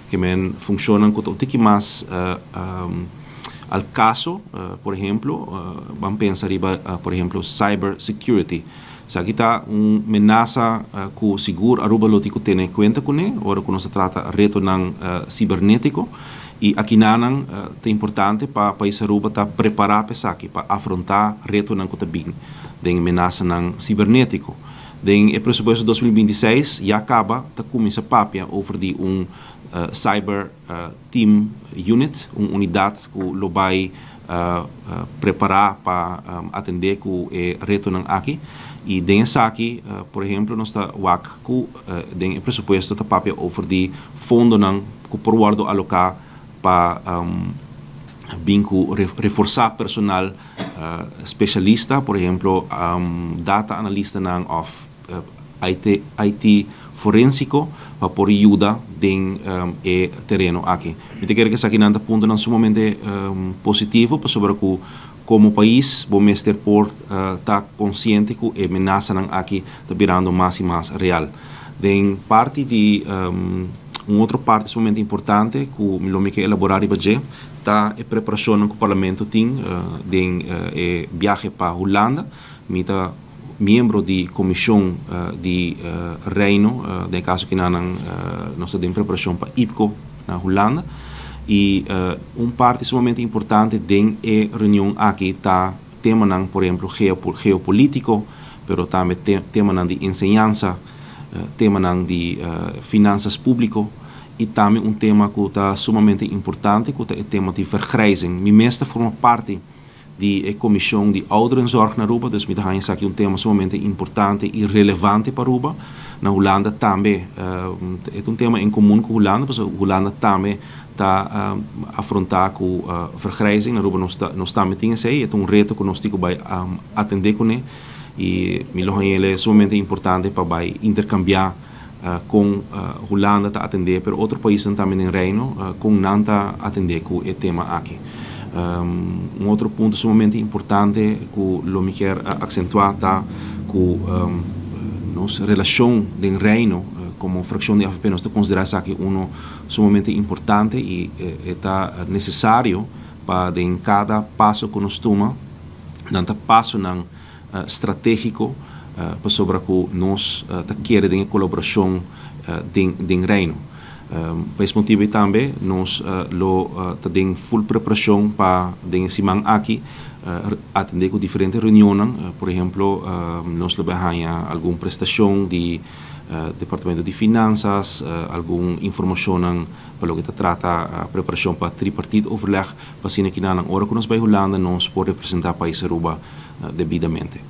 Ke men funshonnan ku ta un tiki mas al kaso, por ehempel, ban pensa riba, por ehempel, cyber security. Esaki ta un menasa ku sigur Aruba lo tin ku tene kuenta kuné, ora ku nos ta trata retonan sibernétiko. I akinanan ta importante pa pais Aruba ta prepará pa esaki, pa afrontá retonan ku ta bin den menasanan sibernétiko. Den e presupuesto 2026 ya kaba ta kuminsá papia over di un cyber team unit, un unidat ku lo bai prepará pa atendé ku e retonan aki. I den esaki, por ehempel, nos ta wak ku den e presupuesto ta papia over di fondonan ku por wòrdu aloká pa bin ku reforsá personal spesialista, por ehempel, data analistanan òf IT, IT forénsiko, pa por yuda den e tereno aki. Mi ta kere ku esakinan ta puntonan sumamente positivo, pasobra ku komo pais bo mester por ta konsiente ku e menasanan aki ta birando mas i mas real. Den parti di un otro parti sumamente importante ku lo mi ke elaborá riba dje ta e preparashonnan ku Parlamento tin den e biahe pa Hulanda. Mi ta miembro di Komishon di Reino, den e kaso kinanan nos ta den preparashon pa IPCO na Hulanda. I un parti sumamente importante den e reunion aki ta temanan, por ehempel, geopolítiko, pero tambe temanan di enseñansa, temanan di finansas públiko i tambe un tema ku ta sumamente importante, ku ta e tema di vergrijzing. Mi mes ta forma parti di e komishon di ouderenzorg na Aruba, dus mi ta haña esaki un tema sumamente importante i relevante pa Aruba. Na Hulanda tambe e ta un tema en komun ku Hulanda, pasobra Hulanda tambe ta afrontá ku vergrijzing. Na Aruba nos tambe tin esei, e ta un reto ku nos tin ku bai atendé kuné i mi lo haña el sumamente importante pa bai interkambiá kon Hulanda ta atendé, pero otro paisnan tambe den Reino, kon nan ta atendé ku e tema aki. Un otro punto sumamente importante ku lo mi kier aksentuá ta ku nos relashon den Reino komo frakshon di AVP, nos ta konsiderá esaki uno sumamente importante i e ta nesesario pa den kada paso ku nos tuma, nan ta pasonan stratégiko, pasobra ku nos ta kere den e kolaborashon den Reino. Pa es motibu ei tambe nos lo ta den ful preparashon pa den e siman aki atendé ku diferente reunionnan. Por ehemplo, nos lo bai haña algun prestashon di Departamento di Finansas, algun informashonnan pa loke ta trata preparashon pa tripartiet overleg, pa asina kinanan ora ku nos bai Hulanda nos por representá pais Aruba debidamente.